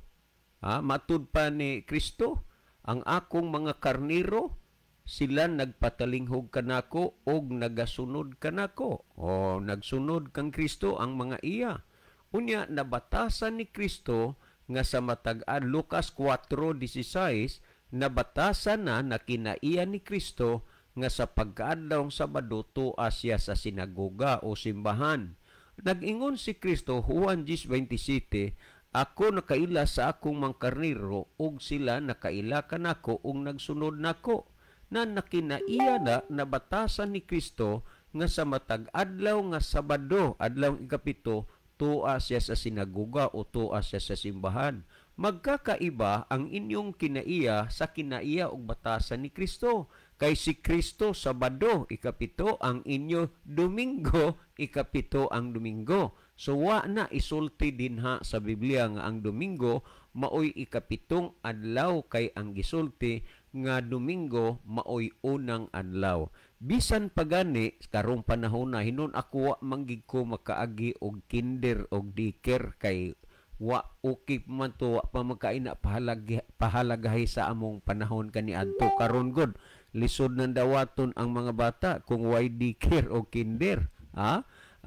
matud pa ni Kristo, ang akong mga karniro sila nagpatalinghog kanako og nagasunod kanako. O nagsunod kang Kristo ang mga iya. Unya nabatasan ni Kristo nga sa matag-an, Lucas 4:16, nabatasan na kinaiya ni Kristo nga sa pagkaadlawng Sabado tua siya sa sinagoga o simbahan. Nag-ingon si Kristo, Juan 10:27, ako nakaila sa akong mangkarniro ug sila nakaila kanako ug nagsunod nako. Na nakinaiya na nabatasan ni Kristo nga sa matag adlaw nga Sabado, adlaw ikapito, tua siya sa sinagoga o tua siya sa simbahan. Magkakaiba ang inyong kinaiya sa kinaiya og batasan ni Kristo. Kay si Kristo Sabado ikapito, ang inyo Domingo ikapito ang Domingo. So wa na isulti dinha sa Biblia nga ang Domingo maoy ikapitong adlaw, kay ang gisulti nga Domingo maoy unang adlaw. Bisan pagani karong panahon na hinon ako wa manggig ko makaagi og kinder og daycare kay wa okay man to, wa pa magkaina pahalagahi sa among panahon kaniadto. Karon gud lisod nang dawaton ang mga bata kung way daycare o kinder.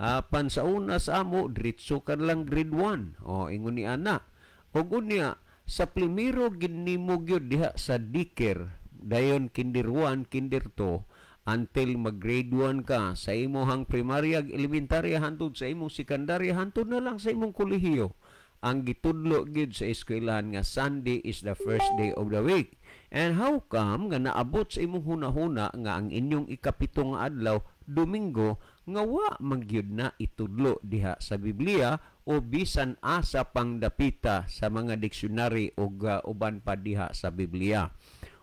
Pan sa una sa amo diretso ka lang grade 1. O ingon ni ana. Og unya sa primero gid nimo gyud diha sa daycare, dayon kinder 1, kinder 2 until mag grade 1 ka sa imong primarya, elementarya hantod sa imong sekundarya, hantod na lang sa imong kolehiyo. Ang gitudlo gyud sa eskwelahan nga Sunday is the first day of the week. And how come nga naabot sa imong hunahuna nga ang inyong ikapito nga adlaw Domingo nga wa man gyud na itudlo diha sa Biblia o bisan asa pang dapita sa mga dictionary og uban pa diha sa Biblia.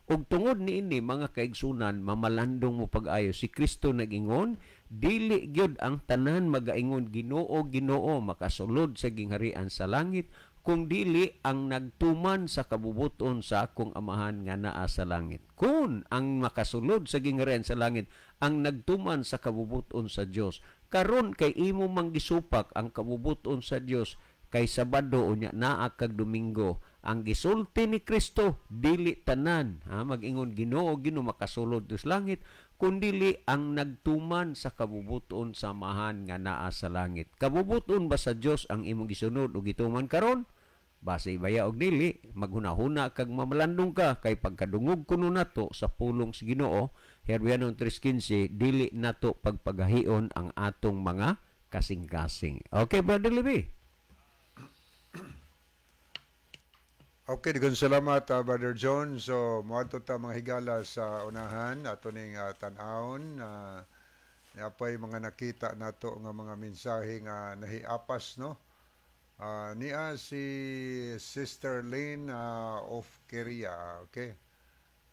Og tungod niini mga kaigsunan, mamalandong mo pag-ayo. Si Kristo nag-ingon, dili gyud ang tanan magaingon Ginoo, Ginoo makasulod sa gingharian sa langit, kung dili ang nagtuman sa kabubuton sa akong amahan nga naa sa langit. Kung ang makasulod sa gingharian sa langit ang nagtuman sa kabubuton sa Dios, Karon kay imo mang gisupak ang kabubuton sa Dios kay Sabado, unya naa kag Domingo. Ang gisulti ni Kristo, dili tanan ha mag-ingon, "Ginoo, Ginoo," makasulod sa langit, kundili ang nagtuman sa kabubuton sa Amahan nga naa sa langit. Kabubuton ba sa Dios ang imong gisunod o gituman karon? Base baya og dili, maghunahuna kag mamalandong ka, kay pagkadungog kuno nato sa pulong sa Ginoo, Herbreanon 3:15, dili nato pagpagahion ang atong mga kasing-kasing. Okay, Brother Libby. Okay, daghang salamat, Brother John. So, moadto ta, mga higala, sa unahan ato ning tan-awon napay mga nakita nato nga mga mensahe nga nahiapas, no. Niya si Sister Lynn of Korea, okay.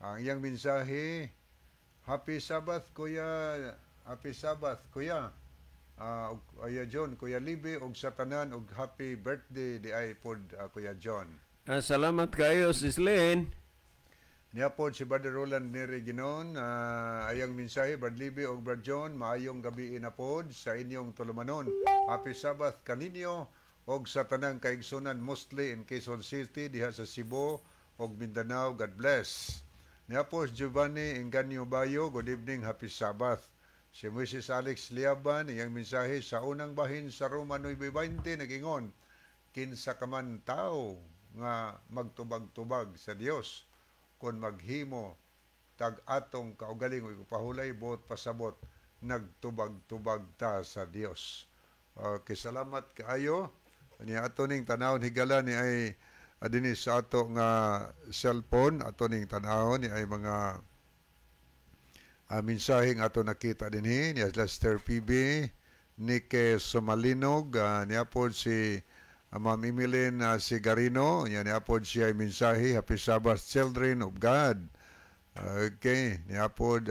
Ang iyang mensahe, "Happy Sabbath, Kuya, Happy Sabbath, Kuya. Kuya John, Kuya Libe og sa tanan og happy birthday di ay pod, Kuya John." Salamat kayo, Sis Lynn. Niya pod si Brother Roland Neri Ginon, ayang mensahe, "Brad Libe og Brad John, maayong gabi na pod sa inyong tulumanon. Happy Sabbath kaninyo og sa tanang kaigsunan, mostly in Quezon City, diha sa Cebu og Mindanao. God bless." Niya po si Giovanni Enganyo Bayo, "Good evening, happy Sabbath." Si Mrs. Alex Liaban, iyang mensahe, sa unang bahin sa Roma 9:20, nagingon, "Kinsa ka man tao nga magtubag-tubag sa Dios kon maghimo tag atong kaugalingon pahulay, buot pasabot nagtubag-tubag ta sa Dios." Okay, salamat kaayo. Ni ato ning tanawon, higala, ni ay dinhi sa ato nga cellphone, ato ning tanawon ni ay mga mensahe nga ato nakita dinhi ni Lester PB, Nike Sumalinog, niya pod si Ma'am Emilyn Sigarino, niya niya pod siya mensahe, "Happy Sabbath, children of God." Okay, niya pod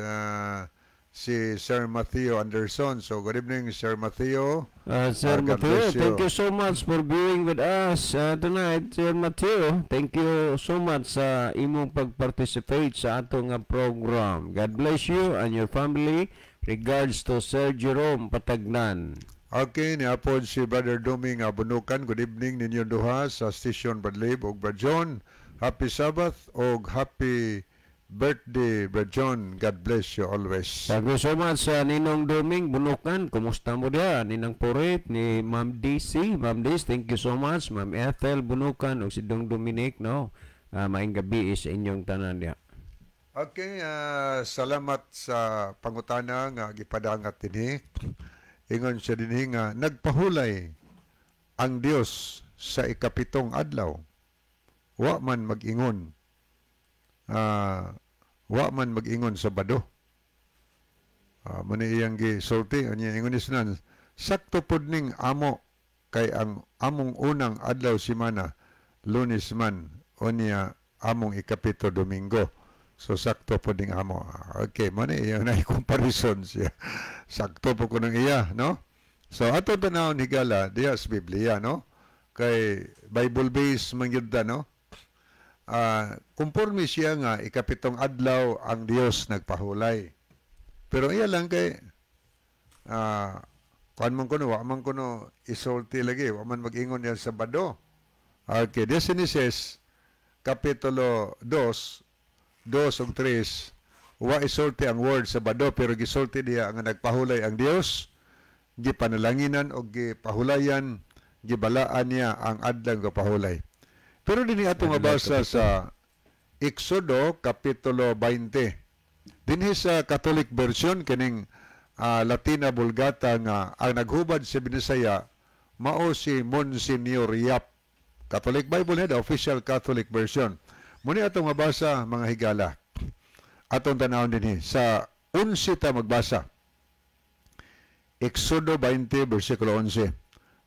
si Sir Matthew Anderson. So good evening, Sir Matthew. Sir God Matthew, bless you. Thank you so much for being with us tonight, Sir Matthew. Thank you so much sa imong pag-participate sa atong program. God bless you and your family. Regards to Sir Jerome Patagnan. Okay, niya pod si Brother Doming Bunukan. "Good evening ninyo duha sa station, Brad Lib ug Brad John. Happy Sabbath og happy birthday, Brad John. God bless you always." Thank you so much sa Ninong Doming Bunukan. Kumusta mo diha? Ninang Purit ni Ma'am DC. Ma'am DC, thank you so much. Ma'am Ethel Bunukan ug si Dong Dominic, no. Maayong gabi sa inyong tanan diha. Okay, salamat sa pangutana nga gipadangat dinhi. Ingon siya dinhi nga nagpahulay ang Dios sa ikapitong adlaw. Wa man mag-ingon. Wa man mag-ingon Sabado. Mo ni iyang gisulti, unya ingon ni sunan, sakto pod ning amo kay ang among unang adlaw simana Lunes man, unya among ikapito Domingo. So sakto pod ning amo. Okay, mo ni iyang na comparison siya. Sakto po kuno iya, no? So ato tanawon, higala, diha sa Biblia, no? Kay Bible based man gyud ta, no? Kumporme siya nga ikapitong adlaw ang Dios nagpahulay. Pero iya lang kay kuan man kuno, wa man kuno isulti lagi, wa man mag-ingon yan Sabado. Okay, Genesis kapitulo 2, 2 ug 3, wa isulti ang word Sabado, pero gisulti diha nga nagpahulay ang Dios, gipanalanginan og gipahulayan, gibalaan niya ang adlaw nga pahulay. Pero dinhi ato mabasa sa Exodo kapitulo 20. Dinhi sa Catholic version kining Latina Vulgata nga ang naghubad sa Binisaya mao si Monsignor Yap. Catholic Bible ni, the official Catholic version. Muni atong mabasa, mga higala. Atong tanawon dinhi sa 11 ta magbasa. Exodo 20 versikulo 11.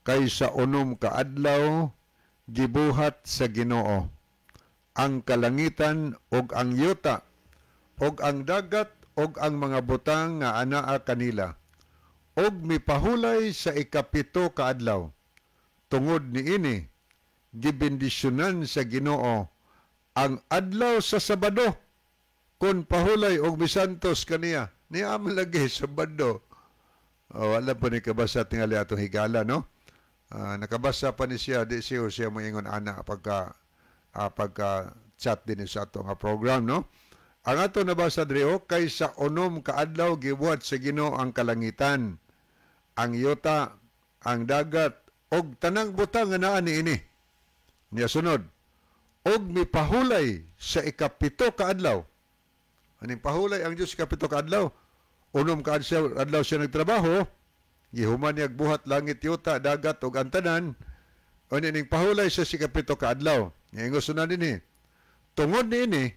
Kay sa 6 ka adlaw gibuhat sa Ginoo ang kalangitan ug ang yuta ug ang dagat ug ang mga butang nga anaa kanila, ug mipahulay sa 7 ka adlaw. Tungod niini gibendisyonan sa Ginoo ang adlaw sa Sabado kon pahulay og misantos kaniya. Niya man lagi Sabado. Oh, wala po ni kabasa tingali atong higala, no? Nakabasa pa ni siya, di siya siya moingon ana pagka chat din sa ato nga program, no? Ang ato nabasa diri, oh, kay sa 6 ka adlaw gibuhat sa Ginoo ang kalangitan, ang yuta, ang dagat og tanang butang nga naa niini. Niya sunod, og mipahulay sa 7 ka adlaw. Aning pahulay ang Dios 7 ka adlaw? 6 ka adlaw siya nagtrabaho, gihuman niya buhat langit, yuta, dagat ug ang tanan. Unya ning pahulay sa 7 ka adlaw. Ingon sunan dinhi. Tungod niini,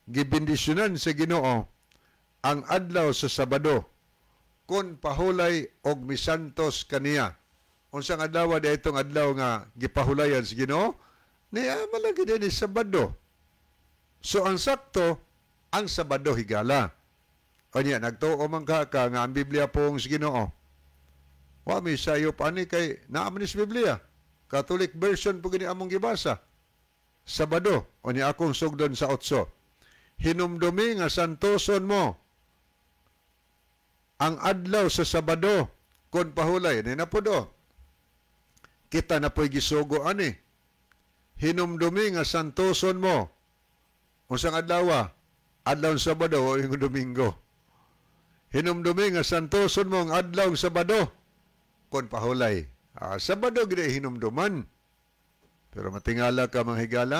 gibendisyonan sa Ginoo ang adlaw sa Sabado kun pahulay og misantos kaniya. Unsang adlaw di itong adlaw nga gipahulayan sa Ginoo? Niya malagi din ni Sabado. So ang sakto ang Sabado, higala. Unya nagtuo man ka ka nga ang Biblia pong sa Ginoo. Wa mi sayop ani kay naa man ni sa Biblia. Catholic version po gini among gibasa. Sabado, unya akong sugdon sa 8. Hinumdumi nga santoson mo ang adlaw sa Sabado kon pahulay. Ni na po do. Kita na po'y gisugo ani. Hinumdumi nga santoson mo. Unsang adlaw? Adlaw sa Sabado o yung Domingo. Hinumdumi nga santoson mo ang adlaw sa Sabado kon pahulay. Sabado gid hinumduman. Pero matingala ka, mga higala,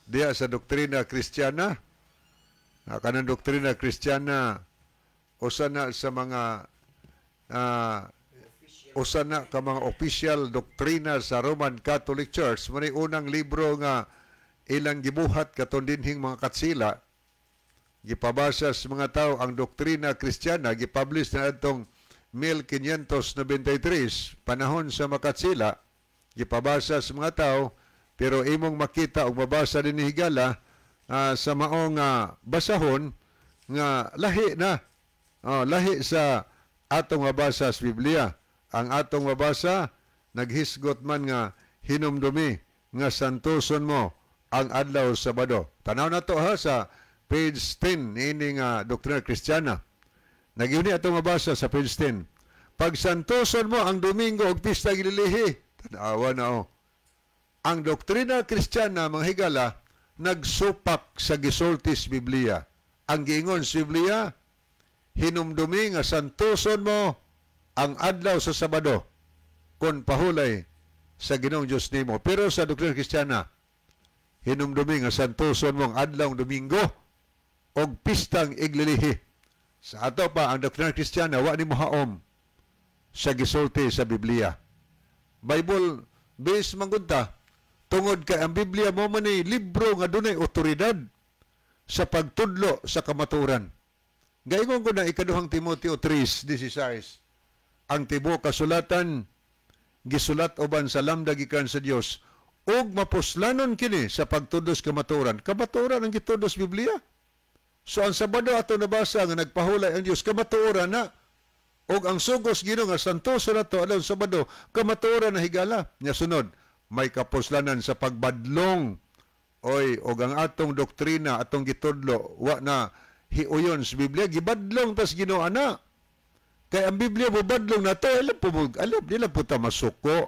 diya sa doktrina Kristiyana, kanang doktrina Kristiyana usa na sa mga usa na ka mga official doktrina sa Roman Catholic Church. Mao unang libro nga ilang gibuhat katon dinhing mga katsila, gipabasa sa mga tao ang doktrina Kristiyana, gipublish na atong 1593, panahon sa Makatsila, gipabasa sa mga tao, pero imong makita og mabasa din ni higala sa maong basahon nga lahi na. Oh, lahi sa atong mabasa sa Biblia. Ang atong mabasa naghisgot man nga hinumdumi nga santoson mo ang adlaw sa Sabado. Tanaw na to ha sa page 10 niini nga Doktrina Kristiyana. Nagyuni atong mabasa sa page 10. Pagsantoson mo ang Domingo og pista gililihi. Tanawa na oh. Ang doktrina Kristiyana, mga higala, nagsupak sa gisulti sa Biblia. Ang giingon sa Biblia, hinumdumi nga santoson mo ang adlaw sa Sabado kon pahulay sa Ginoong Dios nimo. Pero sa doktrina Kristiyana, hinumdumi nga santoson mo ang adlaw Domingo og pistang iglilihi. Sa ato pa, ang doktrina Kristiyana wa nimo haom sa gisulti sa Biblia. Bible based man gud ta, tungod kay ang Biblia mo man ni libro nga dunay otoridad sa pagtudlo sa kamatuoran. Gaingon ko na ikaduhang Timoteo 3:16. Ang tibuok kasulatan gisulat uban sa lamda gikan sa Dios ug mapuslanon kini sa pagtudlo sa kamatuoran. Kamatuoran ang gitudlo sa Biblia. So ang Sabado ato nabasa nga nagpahulay ang Dios, kamatuoran na. Og ang sugos Ginoo nga santoso nato adlaw Sabado, kamatuoran na, higala. Nya sunod, may kapuslanan sa pagbadlong. Oy, og ang atong doktrina, atong gitudlo, wa na hiuyon sa Biblia, gibadlong tas Ginoo ana. Kay ang Biblia mobadlong nato, alam po mo, alam nila po ta masuko.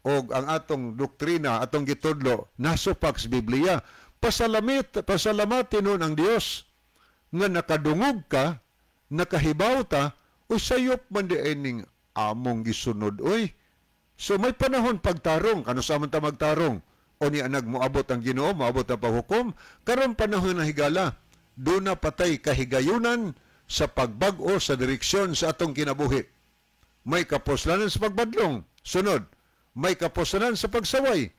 Og ang atong doktrina, atong gitudlo, nasupak sa Biblia. Pasalamatin nun ang Dios nga nakadungog ka, nakahibaw ta, uy, sayop man di ining among gisunod, uy. So may panahon pagtarong, kano sa man ta magtarong? O niya nagmoabot ang Ginoo, moabot ang paghukom, karon panahon na, higala, doon na patay kahigayunan sa pagbag-o sa direksyon sa atong kinabuhi. May kapuslanan sa pagbadlong. Sunod, may kapuslanan sa pagsaway.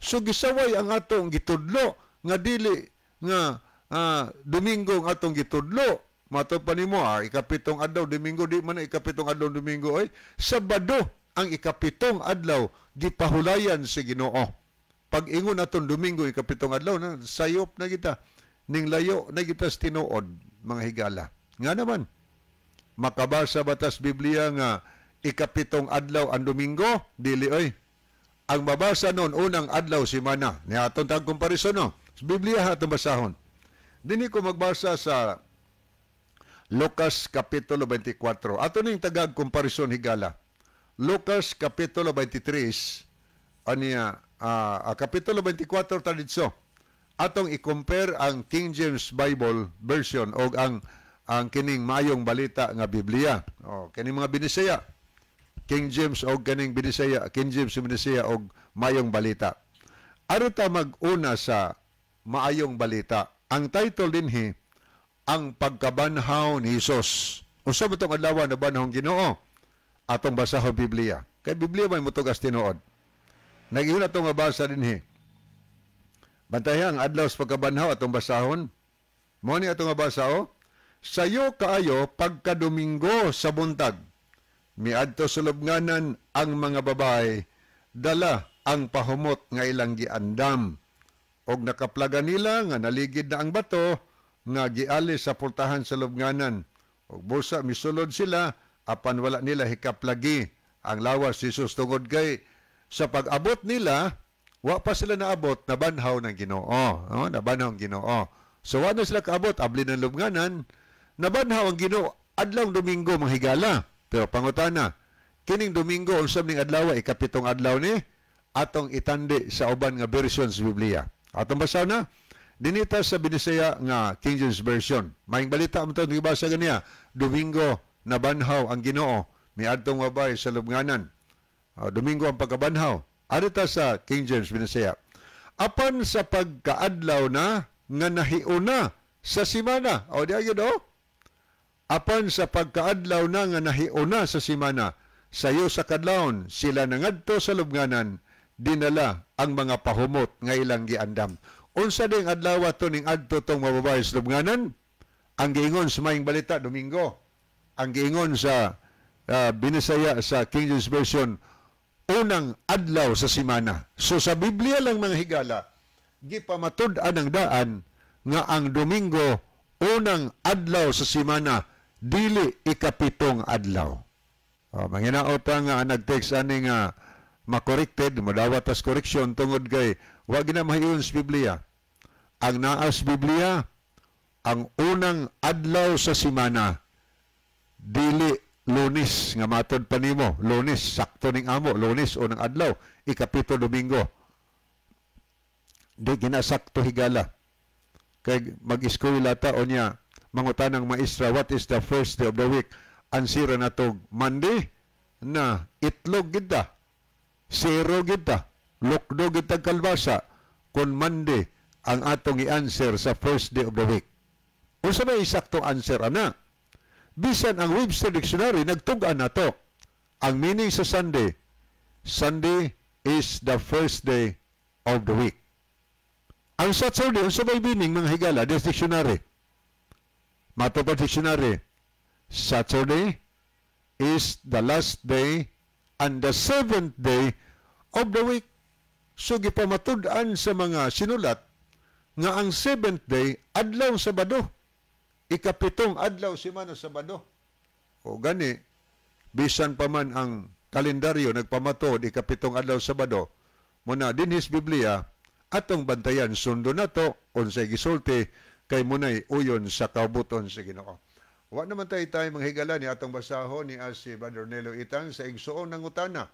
So gisaway ang atong gitudlo nga dili nga Domingo ang atong gitudlo. Mato pa nimo, 7 adlaw Domingo, di man na 7 adlaw Domingo oy. Sabado ang 7 adlaw gipahulayan si Ginoo. Pag ingon aton Domingo 7 adlaw na, sayop na kita. Ning layo na kita sa tinuod, mga higala. Nga naman, makabasa batas Biblia nga 7 adlaw ang Domingo, dili oy. Ang mabasa noon unang adlaw semana. Ni aton tag komparison no. Sa Biblia atong basahon. Dinhi ko magbasa sa Lucas Kapitulo 24. Ato ning tagag komparison, higala. Lucas Kapitulo 23, aniya, Kapitulo 24 ta didto. Atong i-compare ang King James Bible version og ang kining Maayong Balita nga Biblia. Oh, kining mga Binisaya. King James og kining Binisaya, King James Binisaya og Maayong Balita. Aron ta mag-una sa Maayong Balita. Ang title dinhi, "Ang Pagkabanhaw ni Hesus." Unsa ba tong adlaw nabanhaw ang Ginoo? Atong basahon Biblia. Kay Biblia may motugas tinuod. Nag-ingon atong mabasa dinhi. Bantayan ang adlaw sa pagkabanhaw atong basahon. Mao ni atong mabasa, oh. Sayo kaayo pagkadomingo sa buntag, miadto sa lubnganan ang mga babae, dala ang pahumot nga ilang giandam. Og nakaplaga nila nga naligid na ang bato nga gialis sa pultahan sa lubnganan. Og busa misulod sila, apan wala nila hikaplagi ang lawas ni Jesus tungod kay sa pag-abot nila, wa pa sila naabot, nabanhaw ng Ginoo. Oh, nabanhaw ang Ginoo. So wa na sila kaabot, abli ng lubnganan, nabanhaw ang Ginoo adlaw Domingo, mga higala. Pero pangutana, kining Domingo unsa ning adlaw? Ikapitong adlaw ni? Atong itandi sa uban nga version sa Biblia. Atong basa na dinita sa Binisaya nga King James Version. Maayong Balita mo ito gibasa ganiya. Domingo nabanhaw ang Ginoo, miadtong babae sa lubnganan. Domingo ang pagkabanhaw. Arita sa King James Binisaya. Apan sa pagkaadlaw na nga nahiuna sa simana. O di ayun, oh. Apan sa pagkaadlaw na nga nahiuna sa simana, sayo sa kadlawon sila nangadto sa lubnganan, dinala ang mga pahumot nga ilang giandam. Unsa ding adlaw to ning adto tong mababae sa lubnganan? Ang giingon sa Maayong Balita, Domingo. Ang giingon sa Binisaya sa King James Version, unang adlaw sa simana. So sa Biblia lang, mga higala, gipamatud-an ang daan nga ang Domingo unang adlaw sa simana, dili ikapitong adlaw. Oh, manginaot nga nag-text ani nga makorekted, madawat tas koreksyon tungod kay wa gina mahiyon sa Biblia. Ang naa sa Biblia, ang unang adlaw sa simana, dili Lunes nga matod pa nimo, Lunes sakto ning amo, Lunes unang adlaw, ikapito Domingo. Di ginasakto, higala. Kay mag-eskwela ta o niya mangutanang maestra, "What is the first day of the week?" Answer nato, "Monday," na itlog kita. Zero kita. Lukdo kita kalbasa kung Monday ang atong i-answer sa first day of the week. Unsa may isaktong answer ana? Bisan ang Webster Dictionary nagtug-an nato. Ang meaning sa Sunday, Sunday is the first day of the week. Ang Saturday, unsa may meaning, mga higala, this dictionary? Mato pa dictionary, Saturday is the last day and the seventh day of the week. So gipamatud-an sa mga sinulat nga ang seventh day adlaw Sabado. Ikapitong adlaw simana, Sabado. O gani, bisan pa man ang kalendaryo nagpamatod ikapitong adlaw Sabado, muna dinhis Biblia atong bantayan, sundo nato unsay gisulti kay munay uyon sa kaubuton sa Ginoo. Wa naman tayo tayo mga higala ni atong basahon ni as si Brother Nelo Itang sa igsuon nangutana.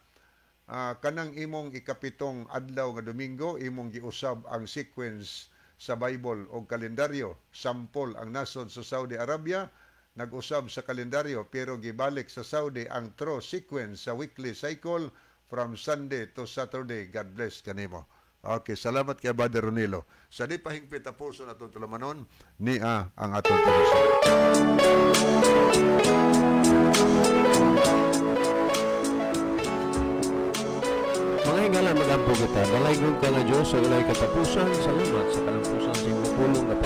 Kanang imong ikapitong adlaw nga Domingo, imong giusab ang sequence sa Bible o kalendaryo. Sample, ang nasod sa Saudi Arabia nag-usab sa kalendaryo pero gibalik sa Saudi ang true sequence sa weekly cycle from Sunday to Saturday. God bless kanimo. Okay, salamat kay Brother Ronilo. Sa di pahingpit na puso na itong tulamanon, niya ang atong puso. Mga higala, magampo kita. Dalaygon ka nga Diyos sa walay katapusan. Salamat sa kalampusan sa imong pulong nga